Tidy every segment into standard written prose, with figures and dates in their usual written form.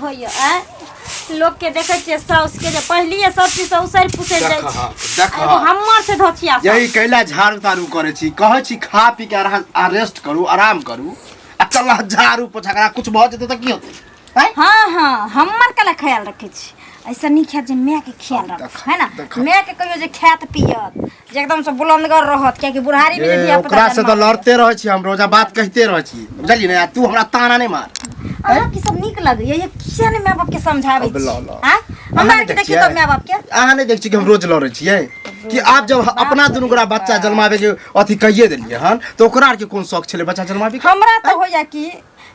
होइए आँय? लोक के देखै छियै साउस के जे पहिलिए सब चीज से उसरि पुसरि जाइ देखह, छै देखह। एगो हमर से धचिया साउस। यही कैला झाड़ू ताड़ू करै छी कहै छी खा पी के रेस्ट करू आराम करू आ चल झाड़ू पोछा करा कुछ भऽ जेतै तऽ की होतै आँय? हाँ हाँ हमर कला ख्याल रखै छी ऐसा नहीं खायत जे माय के ख्याल रख देख, है ना देख। माय के कहियो जे खायत पियत जे एकदम से बुलंदगर रहत कियाकि बुढ़ारी में जे ए, धिया पुता ओकरा से तऽ जन्माबै। लड़ते रहै छी हम रोजा बात कहिते रहै छी बुझलियै ने आ तू हमरा ताना नहि मार अहाँ की सब नीक लगैया ये किया नहि माय बाप के समझाबै अब छी ल, ल। आँय? हमरा आरके देखियौ तऽ माय बाप के अहाँ नहि देखै छी कि हम रोज लड़ै छियै कि आब जब अपना दुनू गोरा बच्चा जन्माबै के अथी कहिए देलियै हन तऽ ओकरा आरके कोन शौक छलै बच्चा जन्माबै के हमरा तऽ होइया कि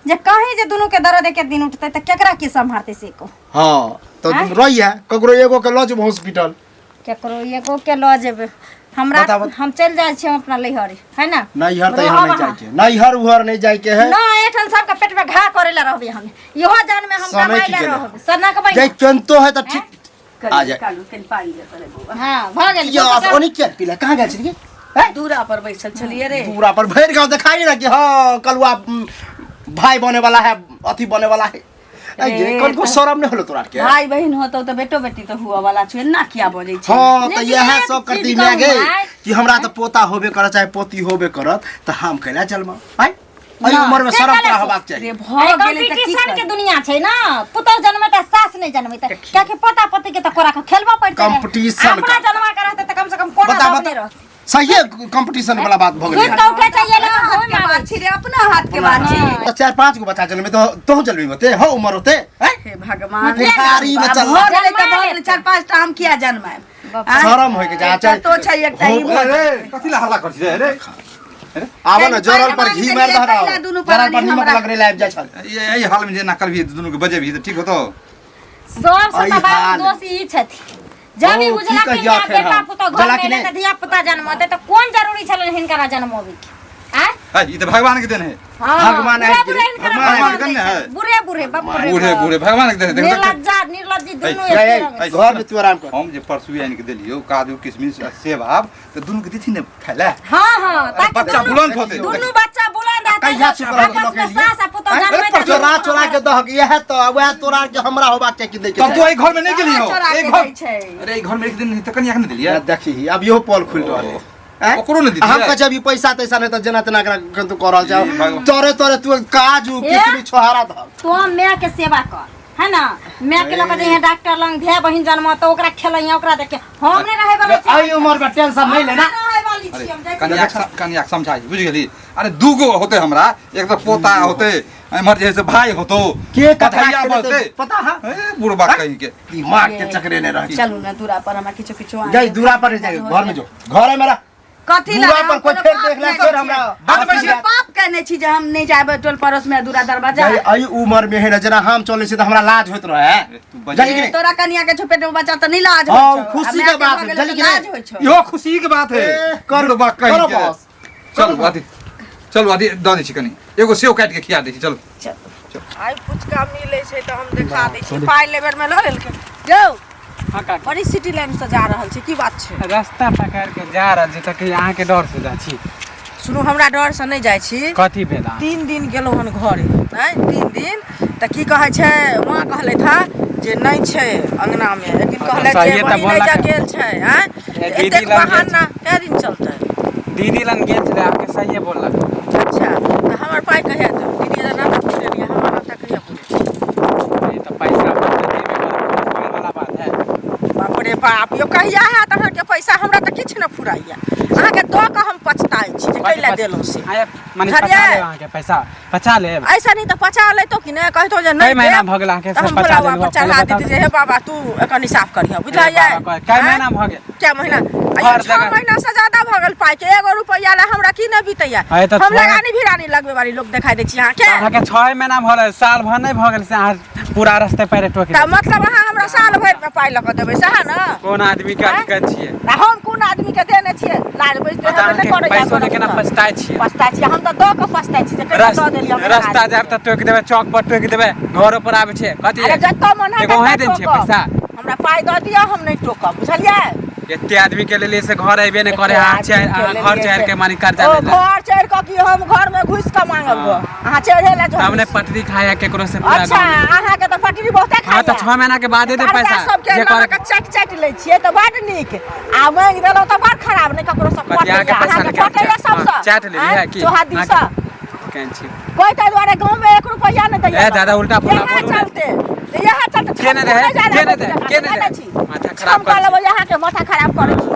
जे कहीं जे दुनू के दर्द एक दिन उठतै तऽ केकरा के सम्हारतै से कहू हँ तऽ आँय? रहिए ककरो एगो के लऽ जेबो हॉस्पिटल केकरो एगो के लऽ जेबै हमरा बताबऽ। हम चलि जाइ छी हम अपना नैहर है ना नैहर तऽ यहाँ रहब नहीं अहाँ। जाइके नैहर उहर नहीं जाइके है ना एठन सबके पेट में घा करे ला रहबे हम इहो जान में हम सनकि कमाई ला गेलै। रहब सनकबै जाय केनतो है तऽ ठीक आ जाए कालू कनि पानि दे तरे बौआ हां भऽ गेल यस ओनी किया पीला कहाँ गेल छलियै हैं? दूरा पर बैसल छलियै रे दूरा पर भरि गाँव देखाई ना कि हाँ कलुआ भाई बने वाला है अथी बने वाला है ए, कनको शरम नहीं होलो तोरा के भाई बहिन होतौ तऽ बेटो बेटी तऽ हुआ वाला छौ एना किया बजै छै हाँ तो लेकिन यह एक सब करती चीज मैं कहूँ गे भाई। कि हमरा तो पोता होबे करत चाहे पोती होबे करत तो हम कैला जन्म आय एहि ना, उम्र में से शरम कहले तोरा से। होबाक चाही रे भऽ गेलै तऽ की कंपटीशन के करी? दुनिया छै ना पुतोह जन्मेतै सास नहि जन्मेतै कियाकि पोता पोती के तऽ कोरा के खेलबऽ पड़तै कंपटीशन अपना का। जन्मा के रहतै तऽ कम से कम कोना बता दब बता नहि रहतै सही कंपटीशन वाला बात भऽ गेलै सुति कऽ उठै छै ये लग हाथ घुमि के आबै बात छी रे अपना हाथ के बात छी तो चार पांच गो बच्चा जन्मे तो तोहू जन्मी होते हो उम्र होते हैं? हे भगवान भिखारी में चल भऽ गेलै तऽ जन्मा भऽ गेलै चार पाँच टा हम किया जन्मायब आँय? शरम होय के जा एकटा तो छै एकटा ई भऽ रे कथी ला हल्ला कर छी रे रे आब न जरल पर घी मार दह पहिला दुनू जरल पर प्राणी नीमक हमरा- लगरे लाइब जाइ छल ये एहि हाल में जे ना करबी तऽ दुनू के बजेबही तऽ ठीक होतो सबसँ एहि तऽ बाबू हाल। दोषी ई छथि जब ई ओ, की बुझलखिन कहिया जे आब फेर बेटा हम? पुतोह घर जला में कि एलै नहि? तऽ धिया पुता जन्मतै तऽ कोन जरूरी छलनि हिनकरा जन्मोबी के आँय है ई तऽ भगवान के देन है हाँ, भगवान आबि बुढ़े बुढ़े गेलै। हिनकरा भगवान भगवान आबि गेलै। दै छथि। बुढ़े बुढ़े बाप रे बूढ़े बाप। बूढ़े भगवान के देन है देख, देख, निर्लज्जा निर्लज्जी दुनू ऐ, एके ऐ, रंग ऐ, घर में तू आराम कर हम जे परसू आनि के देलियौ काजू किशमिश आ सेब आब तऽ दुनू के देथिन ने खाय ले हाँ हाँ ताकि बच्चा दुनू- बुलंद होतै। दुनू बच्चा बुलंद हेतै कहिया चुप रहल आपस में लोक सास आ पुतोह आँय? जन्मै तऽ चोरा चोरा के दहक इएह तऽ वएह तोरा के हमरा होबाक चाही कि दै के तब तू चाही। एहि घर में नहीं गेली हो चोरा के एहि घर दै छै। अरे एहि घर में एक दिन नहीं तऽ कनिया के नहीं देलियै ना देखी अब इहो पोल खुलि रहल है आँय? ओकरो नहि दितियै। हम कहै छी अभी पैसा तैसा नहि तऽ जेना तेना एकरा कन्तु कऽ रहल ई छै भगवान। तोरे तोरे तू काजू ए? किशमिश छोहारा दहक तो माय के सेवा कर है ना माय के लऽ के जइहे डॉक्टर लंग भाय बहिन जन्म तऽ ओकरा खेलैहे ओकरा देखे हम नहि रहै वाला छी एहि उम्र में टेंशन नहीं लेना हम नहि रहै वाली अरे छी हम जाइ छी। कनिया कनिया समझाइ बुझि गेली अरे दूगो होते हमरा एक तऽ पोता होते एम्हर जे है से भाई होतो के ककरा पथैया खेलेतै बजते पता है ए बुढ़बा कहीं के दिमाग के चकरे नहीं रहे चलू ने दूरा पर हमरा किछो किछो आनि जाई दूरा पर नहीं जाई घर में जो घर है मेरा कथी दूरा लए पर कोई हम फेर कोनो देख ले पाप फिर नहि हमरा हम कोनो पाप केने छी जे हम नहि जायब टोल पड़ोस में दूरा दरवाजा जाई एहि उम्र में है ना जेना हम चलै छी तऽ हमरा लाज होइत रहे तू बजे जानी कि नहीं तोरा कनिया के छो पेट में बच्चा तऽ नहि लाज हाँ, होइ छौ। खुशी आ के मायके बात भऽ है, गेलौ जानी तऽ कि नहीं? लाज होइ छौ इहो खुशी के बात है ए, कर बुढ़बा कहीं करो के बॉस चलू अथी चलू अथी दऽ दै छी कनी एगो सेव काटि के खिया दै छी चलू आइ फुचका मिलै छै तऽ हम देखा दै छी पाइ लेबर में लऽ लेलकै यौ हाँ काकी बड़ी सिटी लाइन से जा रहल छै की बात छै रास्ता पकड़ के जा रहल छी तऽ अहाँके डर से जाइ छी सुनू हमरा डर से नहि जाइ छी कथी भेल अहाँ 3 दिन गेलहुँ हन घरे नहि 3 दिन तऽ की कहै छै माँ कहलथि हँ जे नहि छै अङ्गनामे लेकिन हाँ, तऽ कहलथि जे सहिए तऽ बहिन बोललक एहिजा गेल छै आँय ए, दीदी एतेक लग गेल बहाना कए दिन चलतै दीदी लग गेल छलै अहाँके सहिए बोललक अच्छा तऽ हमर पाइ कहिया देब दीदी एना नाम पुछलियै हमर हाथ कहिया पुरेतै ई तऽ पैसा देबे करब वाला बात है बाप रे बाप यौ कहिया हैत अहाँके पैसा हमरा तऽ किछु नहि फुराइया अहाँके दऽ कऽ हम पछताइ छी जे कैला देलहुँ से आया मने बुझलियै? पचा लेब अहाँके पैसा पचा लेब ऐसा नहीं तऽ पचा लेतो कि नहि कहितो जे कै नहि महीना देब, भऽ गेल अहाँके तऽ से हम पचा भोला बाबा लेलहुँ पर चढ़ा पहिले बताउ देती जे हे बाबा तू एकर हिसाब करिह बुझलियै कै महीना भऽ गेल क्या महीना हर अयो 6 जगह। महीना से ज्यादा भऽ गेल पाइ के एगो रुपैआ ला हमरा की नहि बीतैया अरे तऽ हम लगानी भिरानी लगबे वाली लोग देखाई दै छी अहाँके अहाँके 6 महीना भऽ गेल साल भर नहि भऽ गेल से अहाँ पूरा रास्ते पैरे टोकि तऽ मतलब अहाँ हमरा साल भरि मे पाइ लऽ कऽ देबै सएह ने कोन आदमी के अथी करै छियै आ हम कोन आदमी के देने छियै लाज बैसते पता हेबै नहि अहाँके करैया पैसो नहि केना पछताइ छियै पछताइ छियै हम तऽ दऽ कऽ पछताइ छी जे कैसे दऽ देलियै हम रास्ता जायब तऽ टोकि देबै चौक पर टोकि देबै घरो पर आबै छियै कथी अरे जतऽ मन है एगो अहें ततऽ देने छियै टोकब। पैसा हमरा पाइ दऽ दिअ हम नहि टोकब बुझलियै एते आदमी के लेलिए से घर अयबे नहि करे, अहाँ एते चढ़ आदमी के अहाँ घर लेलियै चढ़ से। के माने कर्जा ओ ले ले। घर चढ़ कऽ की हम घर में घुसि कऽ मांगब हाँ। अहाँ चढ़े ला तब ने पटरी खाया केकरो से पूरा अच्छा गाँव में। अहाँके तऽ पटरी बहुते हाँ तऽ खाइया 6 महीना के बादे दे कर्जा पैसा सबके जे लऽ करे कऽ चाटि चाटि लै छियै तऽ बड नीक आ मांगि देलहुँ तऽ बड खराब नहि ककरो सँ कथी अहाँके पटैया पैसा अहाँके लऽ के पटैया सबसँ हाँ, चाटि लेलियै आँय? की? चोहा दिससँ केहन छी कोइ ताहि दुआरे गाँवमे एक रुपैआ नहि दैया ए, दादा, उल्टा पुल्टा इएह बोलू ने। चलते इएह चलते के नहि रहै? के नहि रहै? के नहि रहै? माथा खराब कऽ करै लेबै अहाँके माथा खराब करै छी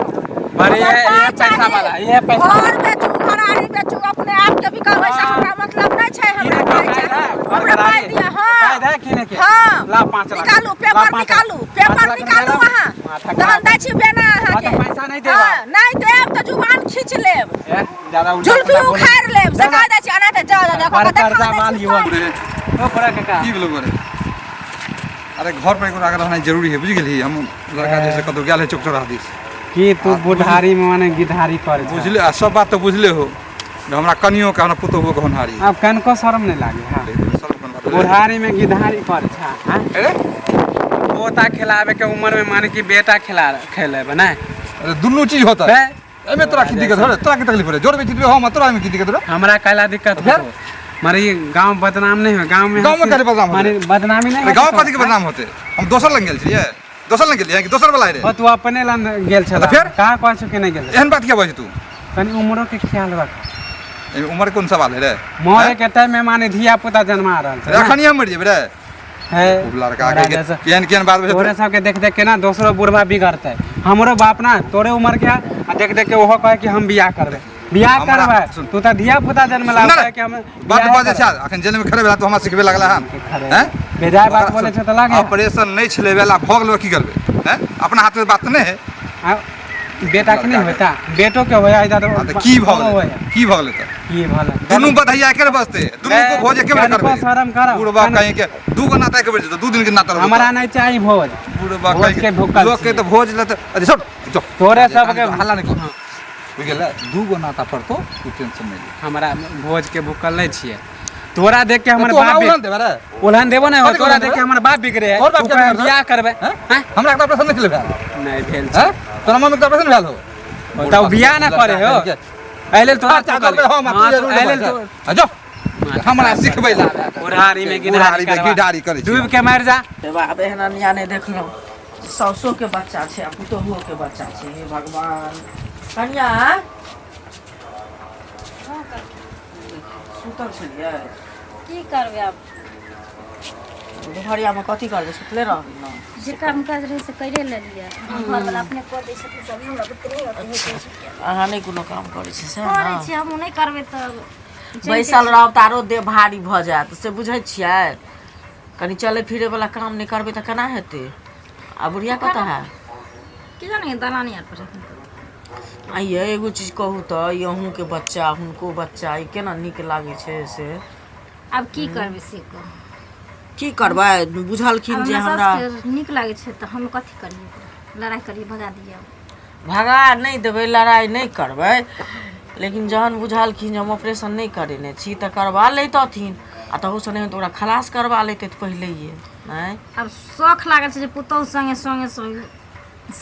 बड़े हमर ये पाइ पैसा चाही। वाला, ये पैसा वाला। घर बेचू घरारी बेचू अपने आप के भी कहबै से हाँ। हमरा मतलब नहि छै हमरा किने के पाइ पाइ चाही दे, घर हमरा पाइ घरारी। दिअ हाँ पाइ दे किने के। हाँ ला 5 लाख। निकालू ला पेपर 5 लाख। निकालू 5 पेपर लाख निकालू निकालू। अहाँ माथा तहन खराब। दै छी बेना अहाँके हाँ, तऽ पैसा नहि देब हाँ, आब। नहि देब तऽ जुबान खींच लेब ए, ज्यादा उल्टा जुल्फी पुल्टा बोलै। उखाड़ि लेब से कह दै छी एना तऽ जाओ जाओ देखो बड़ देखा कर्जा दै माल छी युवा। पाइ। ओ बड़ा काका की भेलो बरे अरे घर पर एगो रहनाइ जरूरी है बुझि गेलही हम लड़का जैसे कतौ गेल है चौक चौराहा दिस की तू बुढ़ारी में माने गिधारी करे छह। बुझले आ सब बात तऽ बुझले हो जे हमरा कनियो के हमरा पुतोहुओ के होनहारी अब कनको शर्म नहीं लागे हाँ शर्म कोन बात भेलै? बुढ़ारी में गिधारी करे छा हाँ अरे पोता खिलावे के उम्र में माने कि बेटा खिला खेलेबे नहीं अरे दुनू चीज होता बे है एमे तोरा की दिक्कत हो रे तोरा की तकलीफ हो रे जोर बेची देबे हम आ तोरा एमे की दिक्कत हो रे हमरा कैला दिक्कत फिर? हो मारे ये गांव बदनाम नहीं हो गांव में गाँव में हंसी- कैले बदनाम होतै? माने बदनामी नहीं अरे होतै गाँव तोरा, कथी के बदनाम होते हम दोसर लग गेल छलियै दोसर लग गेलियै कि दोसर वाला रे ओ तू अपने लन गेल छला तऽ फेर? कहाँ कहै छौ कि नहीं गेल एहन बात किया बजै तू तनी उम्रो के ख्याल रख एहिमे उमर कोन सवाल है रे मरे के टाइम में माने धिया पुता जन्मा रहल छै अखन हम मरि जेबै रे है खूब लड़का तोरा के जैसा- केहन केहन बात बजै तोरे सबके देख देख के ना दोसरो बुढ़वा बिगड़तै हमरो बाप ना तोरे उम्र के आ देख देख के ओहो कहे कि हम बियाह करबै बियाह हमरा- करबै सुन। तू तऽ धिया पुता जन्मला सुन ने कहे कि हम बात बियाह बजै छै करबै। अखन जेल में खड़े भेला तो हमरा सिखबे लगला हन खड़े। हैं बेजाय बात बोलै छै तऽ लागे। ऑपरेशन नहि छलै भेला भऽ गेलो की करबै हैं अपना हाथ में बात नहि है आ, बेटा के नहीं होता बेटो के होया इधर हाँ, तऽ की भऽ गेलै की भऽ गेलै तऽ की भऽ गेलै दुनू बधैया एके बजते दुनू को भोज एके बेर कनिको करबै शरम करब। बुढ़बा कनिको- कहीं के दू गो नाता एके बेर जेतौ दू दिन के नाता रहतौ। हमरा नहीं चाहिए भोज बुढ़बा भोज कहीं के के भूखल लोग के छियै। तऽ भोज ले तऽ अरे छोड़ जो तोरे सबके हल्ला नहि कर बुझि गेलै दू गो नाता पड़तौ तू टेंशन नहि ले हमरा भोज के भूखल नहीं छियै तोरा देख के हमर तू हमरा बाप उलहन देबे रे उलहन देबो नहीं हो कथी तोरा उलहन देख के देबै? हमर बाप बिगड़े है तोहर बाप तू के कहे बिगड़े? बियाह करबै हैं? हैं? हमरा के ऑपरेशन नहि छलै भेल नहीं भेल छै हैं तोरा मम्मी के ऑपरेशन भेल हो तब बियाह ना करे हो एहि लेल तोरा अच्छा करबै हम हाँ, तो एहि लेल तू जो हमरा सिखबै ला बुढ़ारी में गिधारी बुढ़ारी में करबा। गिधारी करै छी डूबि के मरि जा बाप एहन अन्याय नहि देखलहुँ साउसोके बच्चा छै आ पुतोहुओके बच्चा छै हे भगवान कनिया सुतल छलियै की करबै आब दुपहरियामे कथी करबै सुतले रहबै ने जे काम काज रहै से करे लेलियै घरवला अपने कऽ दै छथिन सब हमरा बुते नहि होते होते छै अहाँ नहि कोनो काम करै छी से करै ने छियै हमहूँ नहि करबै तऽ बैसल रहब तऽ आरो देह भारी भऽ जायत से बुझै छियै कनि चलै फिरैवला काम नहि करबै तऽ केना हेतै आ बुढ़िया कतऽ है की जानी दलानी आर पर छथिन। आ यै एगो चीज कहू तऽ ई अहूँके बच्चा हुनको बच्चा ई केना नीक लागै छै से आब की करबै से कहू की करबै बुझलखिन आब जे हमरा हमरा सासके नीक लागै छै तऽ हम कथी करियै लड़ाइ करियै भगा दियै भगा नहि देबै लड़ाइ नहि करबै लेकिन जहन बुझलखिन जे हम ऑपरेशन नहि करेने छी तऽ करबा लैतथिन आ तहूसँ नहि तऽ ओकरा खलास करबा लैतथि पहिलैए नहि आब शौख लागल छै जे पुतहु सङ्गे सङ्गे सङ्गे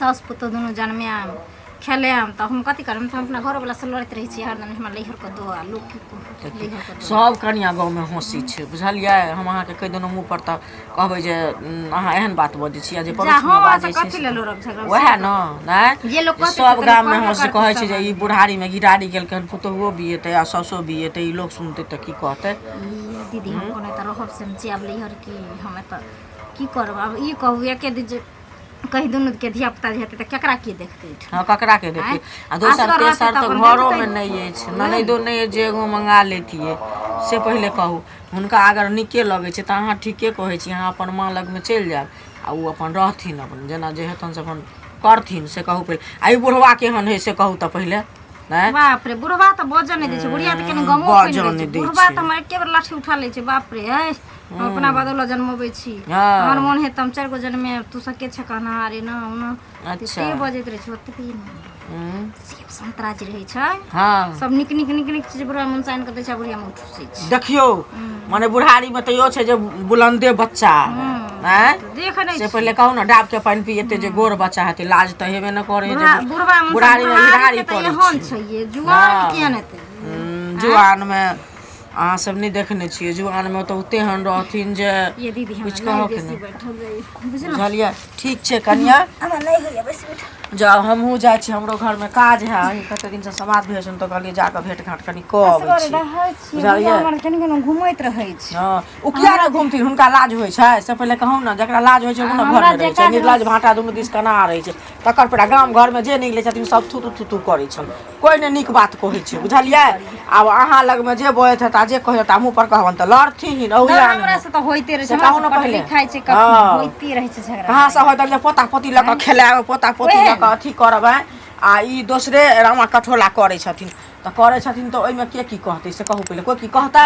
साउस पुतहु दुनू जनमायब खेलायब तऽ हम कथी करब तऽ हम अपना घरोवलासँ लड़ैत रहै छी हरदम हमरा नैहर कऽ दो आ लोक की कहत नैहर कऽ दो सब कनिया गाँवमे हँसी छै बुझलियै हम अहाँके कहि देलहुँ मुँह पर तऽ कहबै जे अहाँ एहन बात बजै छी आ जे जा पड़ोसमे हम बाजै अहाँसँ छै कथी लए लड़ब झगड़ब वएह ने नहि जे लोक जे कहतै से सब तऽ गाममे कहबे हँसी करतै कहै छै सब जे ई आदमी। बुढ़ारीमे घिढारी केलकै हन पुतोहुओ बिएतै आ साउसो बिएतै ई लोक सुनतै तऽ की कहतै ई दीदी हम कोनो एतऽ रहब से हम जायब नैहर की हम एतऽ की करब आब ई कहू एके दिन जे कहीं दुनू के धिया पुता जे हेतै तऽ केकरा के देखतै एहिठाम हँ ककरा के देखतै आँय? आ दोसर असगर रहतै तेसर तऽ तऽ अपन घरोमे देखतै। नहि अछि ननैदो नहि अछि जे एगो मंगा लेतियै से पहिले कहू हुनका अगर नीके लगै छै तऽ अहाँ ठीके कहै छी अहाँ अपन माँ लगमे चलि जायब आ ओ अपन रहथिन अपन जेना जे हेतनि से अपन करथिन से कहू पहिले आ ई बुढ़वा केहन हइ से कहू तऽ पहिले आँय बाप रे बुढ़वा तऽ बजऽ नहि दै छै बुढ़िया तऽ कनि गमो बजऽ खुनि दै नहि छै दै बुढ़वा छै। तऽ हमर एके बेर लाठी उठा लै छै बाप रे ऐ हम अपना बदौलत जनमबै छी हँ। हमर मोन हेतै हम चारि गो जनमे तू सब के छै कहनहार एना ओना अच्छा। ते बजैत रहै छै ओते नहि सेब संतरा जे रहै छै हँ सब नीक नीक नीक नीक चीज बुढ़वा मन से आनि कऽ दै छै आ बुढ़िया मुँह ठुसै छै देखियौ मने बुढ़ारीमे तऽ इहो छै जे बुलन्दे बच्चा आबै। आँय? देख नहि से पहिले कहू ने डाब के पानि पिएते जे गोर बच्चा हेतै लाज तऽ हेबे ने करै बुढ़ा जे बुढ़वा मुसा बुढ़ारी मे बुढ़ारी हिरारी के तऽ करै एहन छै छै ये जुआन किया नहि हेतै जुआनमे अहाँ सब नहि देखने छियै जुआनमे तऽ ओतेहन रहथिन जे ये दीदी हमरा किछु नहि कहऽ के बेसी नहि। बैठल जाइए बुझलहुँ बुझलियै ठीक छै कनिया हमरा नहि होइए बेसी बैठल जाउ हमहूँ जाइ छी हमरो घरमे काज है अहीं कते दिनसँ समाज भेल छल तऽ कहलियै जाकऽ भेट घाँट कनि कऽ अबै असगरे छी रहै छियै बुझलियै? बुझियौ हमर कनि कनि घुमैत रहै छै हँ ओ किया नहि घुमथिन हुनका लाज होइ छै से पहिले कहू ने जकरा लाज होइ छै ओ ने हमरा घरमे जे रहै छै काज निर्लाज भाँटा दुनू दिस कना रहै छै तकर पर गाम घरमे जे निकलै छथिन सब थू थू थू थू करै छनि कोइ नहि नीक बात कहै छै बुझलियै आब अहाँ लगमे जे बजैत हेता जे कहैत हेता मुँह पर कहबनि तऽ लड़थिन अहुआ हमरा से तऽ होइते रहै छै से हमरा कहू से ने पढ़ पहिले। लिखाइ छै कखनो हँ। होइते रहै छै झगड़ा कहाँ से होइत जे पोता पोती लऽ कऽ खेलायब पोता पोती लऽ कऽ अथी करबै आ ई दोसरे रामा कठोला करै छथिन तऽ करै छथिन तऽ ओहिमे के की कहतै से कहू पहिले कोइ की कहतै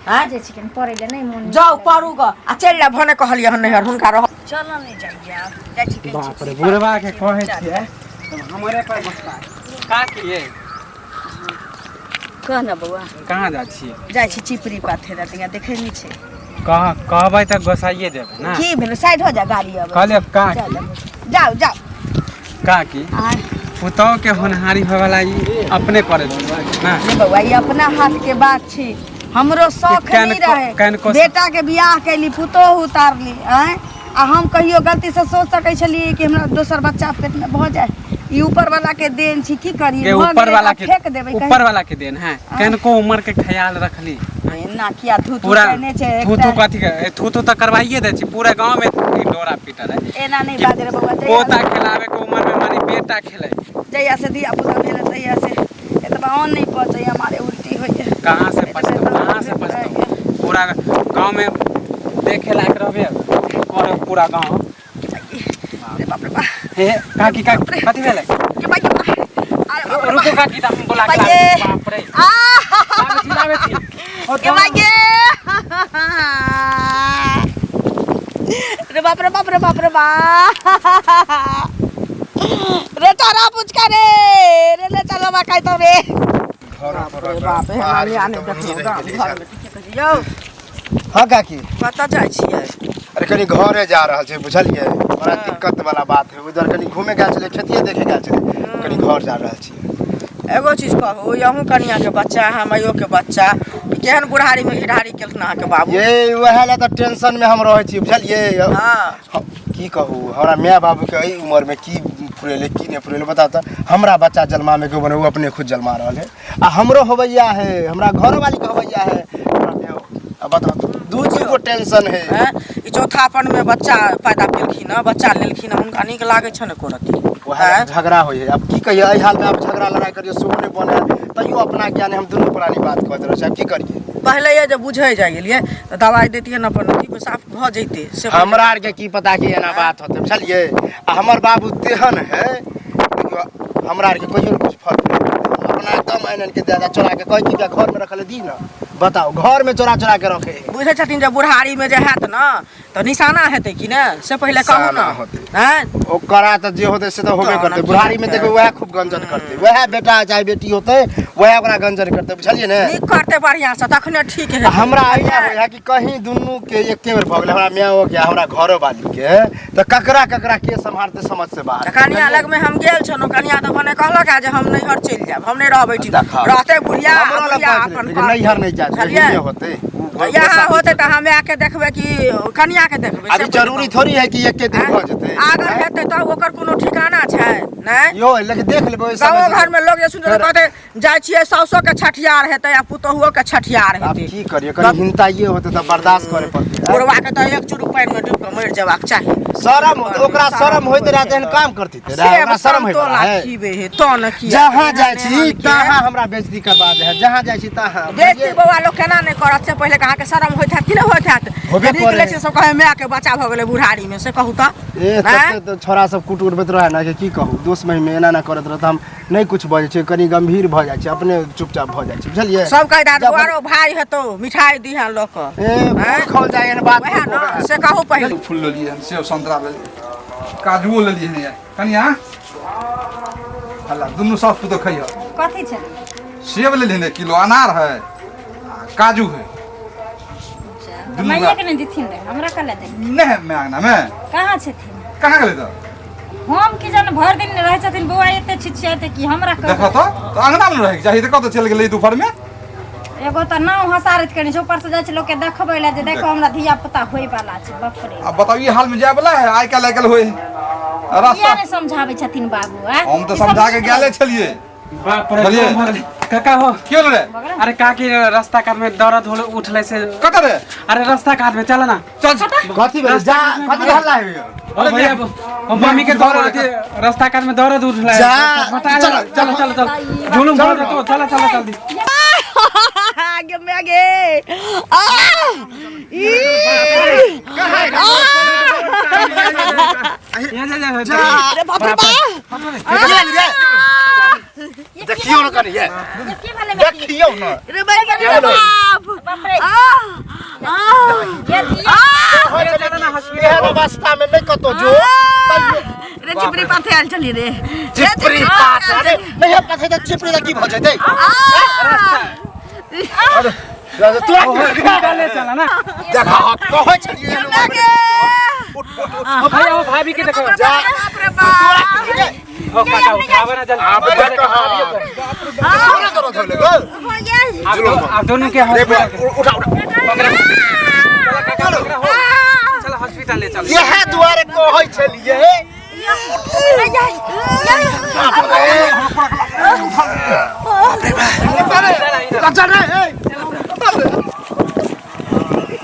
आँय जाइ छी कनि पढ़ै लए नहि मोन जाउ पढ़ू गऽ आ चलि जाउ भने कहलियै हन नैहर हुनका रह चल नहि जाइए आब जाइ छी कहै बाप छी रे बुढ़वा के कहै छियै तऽ हमरे पर गुस्सा का किए कह ने बौआ कहाँ जाइ छियै जाइ छी चिपरी पाथे रतिया देखै नहि छै कह कहबै तऽ गोसाइए देबै ने की भेलै साइड हो जा गाड़ी अबै कहलियै का चल जाउ जाउ का की आय पुतोह के होनहारी होय वाला ई अपने करै छै ना नहीं बौआ ई अपना हाथ के बात छी हमरो शौक केन नहीं रहे केन को- बेटा के बियाह कैली पुतोह उतारली आँय आ हम कहियो गलती से सोच सकै छलियै कि हमरा दोसर बच्चा पेट में भऽ जाए ई ऊपर वाला के देन छी की करी के भऽ ऊपर गेलै वाला तऽ के फेंक देबै ऊपर वाला के देन है केनको उम्र के ख्याल रखली कहीं एना किया थू थू पूरा केने छै थू थू एकटा कथी के थू थू तऽ करवाइए दै छी पूरा गांव में ई डोरा पीटल है एना नहीं कि बाज रे बौआ जहिया पोता खिलावे के उम्र में मानी बेटा खेले जहिया से धिया पुता भेलै तहिया से एतबा अन्न नहीं पचैया मारे उल्टी होइया कहाँ से पचतौ कहाँ से पचतौ पूरा गांव में देखे लायक रहबे करे पूरा गांव रे बाप रे बाप हे काकी काकी कथी भेलै के भाई के भाई अरे बाप रे रुको काकी तऽ हम बोला के बाप रे। लाबै छी। बाप रे आ लाबै छी लाबै छी ओ के भाई के रे बाप रे बाप रे बाप रे बाप रे तारा पुचका रे रे ले चलो बा खाइ तो रे बाप रे बाप हे नानी आने देखलहुँ गाम घरमे ठीके कहै छी यौ हाँ काकी कतऽ जाइ छियै अरे कनी घरे जा रहल छै बुझलियै बड़ा दिक्कत वाला बात है उधर कनी घूमे गेल छलै खेतिए देखे गेल छलै कनी घर जा रहल छियै एगो चीज कहू अहूँ कनियाके बच्चा हमैयोके बच्चा ई केहन बुढ़ारीमे घिढारी केलखिन अहाँके बाबू ये वएह लए तऽ टेंशन में हम रहै छी बुझलियै हँ की कहू हमरा माय बाबूके एहि उम्रमे की फुरेलै की नहि फुरेलै बताउ तऽ हमरा बच्चा जन्मामे के बने ओ अपने खुद जन्मा रहल है आ हमरो होवैया है हमरा घरोवाली के होवैया है हमरा माय- आ बताउ दू गो टेंशन है हैं ई चौथापन में बच्चा पैदा केलखिन हँ बच्चा लेलखिन हँ हुनका नीक लागै छनि एको रत्ती वएह आँय? झगड़ा होइ है अब की कहिए एहि हाल में आब झगड़ा लड़ाई करियो सेहो नहि बने है तैयो अपना ज्ञान हम दुनू प्राणी बात कहैत रहै छी आब की करिए पहिले ये जे बुझै जाइ गेलियै तऽ दवाइ दैतियै ने अपन अथी साफ भऽ जैतै से हमरा आरके की पता कि एना बात होतै बुझलियै आ हमर बाबू तेहन है देखियौ हमरा आरके कहियो ने कुछ फर्क नहि पड़तै। अपना एकदम आनि आनिके दए दए चोरा के कहै छी कि घरमे रखल है, दी ना बताओ घरमे चोरा चोरा के रखे है बुझै छथिन जे बुढ़ारीमे जे हैत ने तऽ निशाना हेतै कि ने से पहिले कहू निशाना ने होतै। आँय ओकरा तऽ जे होतै से तऽ होबे तऽ करतै ने बुढ़ारी में की देखबै वएह खूब गंजन करतै वएह बेटा चाहे बेटी होतै वएह ओकरा गंजन करतै बुझलियै ने नीक करतै बढ़िआँसँ तखने ठीक आ हेतै हमरा आइडिया होइ है कि कहीं दुनू के एके बेर भऽ गेलै हमरा मायो के आ हमरा घरो वाली के तऽ ककरा ककरा के सम्हारतै समझ से बाहर तऽ कनिया लगमे हम गेल छलहुँ कनिया तऽ भने कहलक जे हम नैहर चलि जायब हम नहि रहबै ठीक देखा। रहतै बुढ़िया हमरो लग बुढ़िया कहै छलै, अपन लेकिन नैहर नहि जाय बुझलियै? नहिये होतै तऽ यहाँ होतै तऽ हम आके देखबै कि कनिया के देखबै अभी जरूरी थोड़ी है कि एके दिन भऽ जेतै अगर हेतै तऽ ओकर कोनो ठिकाना छै नहि यो लेकिन देख लेबै ओहि गाँवो समय से। घर में लोग जे सुनते कहते जाइ छियै साउसो के छठियार हेतै आ पुतोहुओ के छठियार आब हेतै की करिए कनी हिनताइए होतै तऽ बर्दाश्त करे पड़तै बुढ़वा के तऽ एक चुरू पानि में डूब के मरि जेबाक चाही शरम होतै ओकरा शरम होइत रहै तेहन काम करती सेब ओकरा शरम होय संतोला वाला है खीबे हे तो न की जहाँ जाइ छी तहाँ हमरा बेइज्जती करबा दे है जहाँ जाइ छी तहाँ बेइज्जती बौआ लोग केना नहि करत से पहिले अहाँके शरम होइत हैत कि नहि होइत हैत होबे निकलै करे। छै सब कहै माय के बच्चा भऽ गेलै बुढ़ारी में से कहू तऽ ए आँय? तते तऽ छोरा सब कुट उड़बैत रहै ने कि की कहू दोस्त महिमे एना एना करैत रहत हम नहि कुछ बजै छियै कनी गंभीर भऽ जाइ छी अपने चुपचाप भऽ जाइ छी बुझलियै सब कहैत हैत जब- बौआरो भाय हेतौ मिठाई दिहऽ लऽ कऽ ए आँय? खोल जाइ एहन बात वएह ने से कहू पहिले फूल लेलियै हन सेब संतरा लेलियै काजुओ लेलियै हन यार कनिया हल्ला दुनू सास पुतोह खइह कथी छै सेब लेलियै हन 1 किलो अनार है आ काजू है दुनू माइए के नहि देथिन रे, हमरा कले दे। नहि है माय अंगना में? कहाँ छथिन? कहाँ गेलै तऽ? हम की जाने, भरि दिन रहै छथिन बौआ एते छिछियाते कि हमरा देखऽ कहू। तऽ अंगना में रहैके चाही, तऽ कतऽ चलि गेलै दुपहर में? एगो तऽ नाव हँसारैत कनी छै, ऊपर से जाइ छै लोकके देखबै लए जे देखो हमरा धिया पुता होय वाला छै। बाप रे। अब बताउ, ई हाल में जाय वाला है? आइ काल्हि आइ काल्हि होय रास्ता। किया नहि समझाबै छथिन बाबू? आँय? हम तऽ ई सब समझा के नीक गेले छलियै। बाप रे। बोलिए। भऽ गेलै। काका हो। क्यों रे? अरे काकी, रास्ता कात में दर्द होले उठले से। कतऽ रे? अरे रास्ता कात में चल ना। चल। कथी भेलै? जा, कथी हल्ला है? ओ भैया, ओ मम्मी के दर्द, रास्ता कात में दर्द उठले। जा। बता। चलो, चलो चलो चलो, जुलुम भर तो चलो चलो जल्दी। गे मैं गे आ ई जा जा जा। अरे बाप रे बाप। देखियौ ने कनि ये। ये की भेलै बेटी? देखियौ ने। रे बैठ रे बाप। बाप रे। आ आ ये धिया। एहन अवस्था में नहि कतौ जो। रे चिपरी पाथे आयल छली रे। चिपरी पाथ? अरे नहि पाथे तऽ चिपरी तऽ की भऽ जेतै? अरे तोरा की हॉस्पिटल ले चला ना। देखा, कहै छलियै एहन उमर में। ओ भैया, ओ भाभी के देखो। जा। बाप रे बाप। ओ काका, उठावे ना जल्दी। आब देख, तोरा दर्द होले गो। आप दोनों के रे हॉस्पिटल। उठा उठा। चलो, हॉस्पिटल ले चल। इएह दुआरे कहै छलियै। बाप रे। चल रे, ए।